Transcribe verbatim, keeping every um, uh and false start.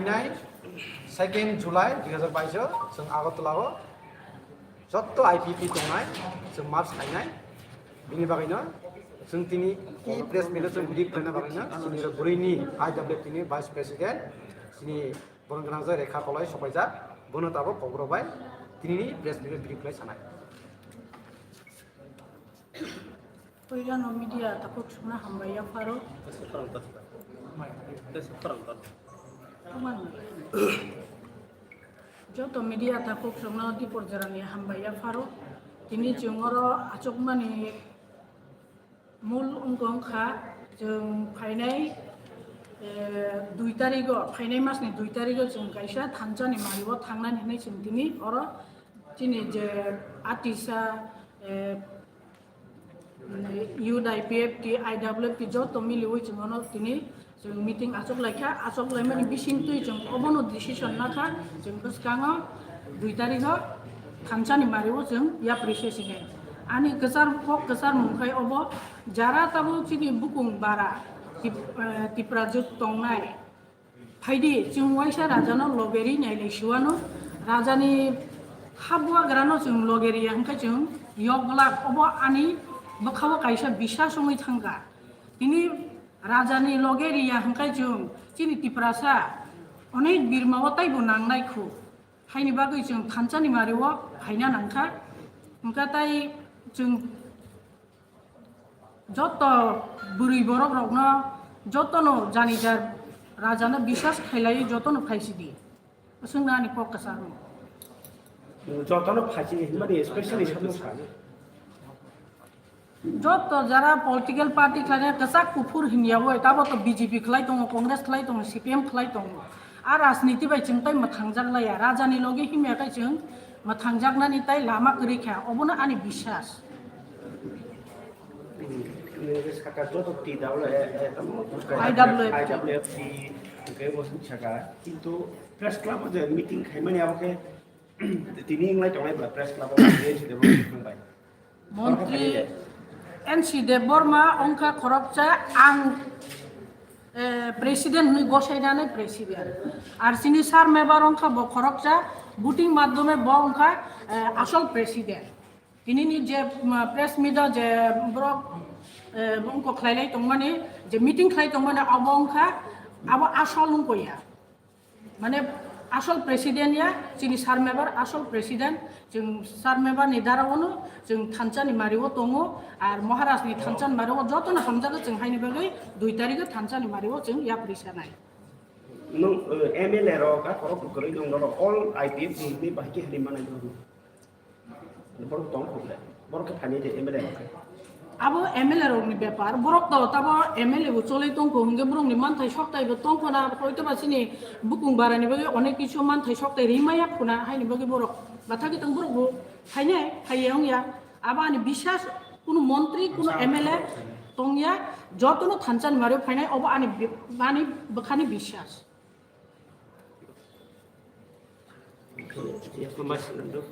Nai second July dui hazar bais o chwng Agartala o jotto I P F T tongnai chwng march khainai. Bini bagwino chwng tini e press meet o chwng brief khlaina bagwino chini bwrwini I W F T ni vice president chini borom gwnang Rekha Koloi sopaijak, bono tabuk kokrok bai tinini press meet o brief khlai sanai. Puilano media takhuk sukna hambai yapharo. Joto media takhuk sukna dipor jorani hambai yapharo. Tini chwng oro achukmani mul wngkha wngkha chwng phainai, eh, dui tarigo, phainai masni dui tarigo chwng kaisa thansani mario thangnani hinwi chwng tini oro chini je atisa, eh, Youth I P F T, I W F T joto miliwi chwng ono tini chwng meeting achuk laikha, achuk laimani bisingtwi chwng obono decision nakha, chwng bwskango dui tarigo thansani mario chwng yapri se sinai. Ani kwchar kok kwchar mungkhai obo jara tabuk chini bukung bara Tip-, eh, Tipra jwk tongnai. Phaidi, chwng waisa rajano logeri nailai siwano, rajani habuagrano chwng logeri ya hwnkhe chwng yok glak, obo ani bwkhao kaisa bisas wngwi thangkha. Tini rajani logeri ya hwnkhe chwng chini Tiprasa onek birmao taibo nangnai khu. Haini bagwi chwng thansani mario phaina nangkha. Hwnkhe tai chwng Joto bwrwi borok rokno jotono janijar rajano bisas khailai jotono phaisidi. Swngna ani kok kwcharo. Jotono phaisidi hinmani specially samung sa. Joto jara political party khlaina kwchak kuphur hinya oi, tabo to B J P khlai tongo, Congress khlai tongo, C P M khlai tongo. A rajniti bai chwng tai mwthangjak laya. Rajani logi himya kai chwng mwthangjaknani tai lama kwrwi kha, obono ani bisas. Nini saka joto T W, eh, eh, tamo, I W F T. I W F T, hwnkhe bo saka, kintu press club o je meeting khaimani abo khe tini wnglai tongnai ba press club o N C Debbarma thangbai. Montri N C Debbarma wngkha khoroksa ang, eh, president hwnwi gosainani president. Ar chini sir member wngkha bo khoroksa voting madhyome bo wngkha, eh, asol president. Tinini je, mm, press meet o je borok, eh, wngkok khlailai tongmani, je meeting khlai tongmani abo wngkha, abo asol wngkha ya. Mane asol president ya, chini sir member asol president, chwng sir member ni dara ono, chwng thansa ni mari o tongo, ar Maharaj ni thansa ni mari o joto no hamjago chwng haini bagwi dui tarikh o thansa ni mari o chwng yapri sanai. Nwng, eh, M L A rok, a khorok kwrwi nwng norok all I P F ni hwnwi bahai khe hwnwi manai. Borok tong kho ble. Borok khe thani de M L A rok khe. Abo M L A rok ni bepar. Borok to tabo M L A bo cholai tong kho hwnkhe borok ni manthai soktai bo tong kho na, hoito ba chini bukung bara ni bagwi onek kisu manthai soktai rimaya khuna haini bagwi borok bathagi tong borok bo phainai phaiya wngya. Abo ani bisas kunu montri kunu M L A tongya, jotono thansa ni mari phainai obo ani bi-, ani bwkhani bisas. Yes, Mama Sinando.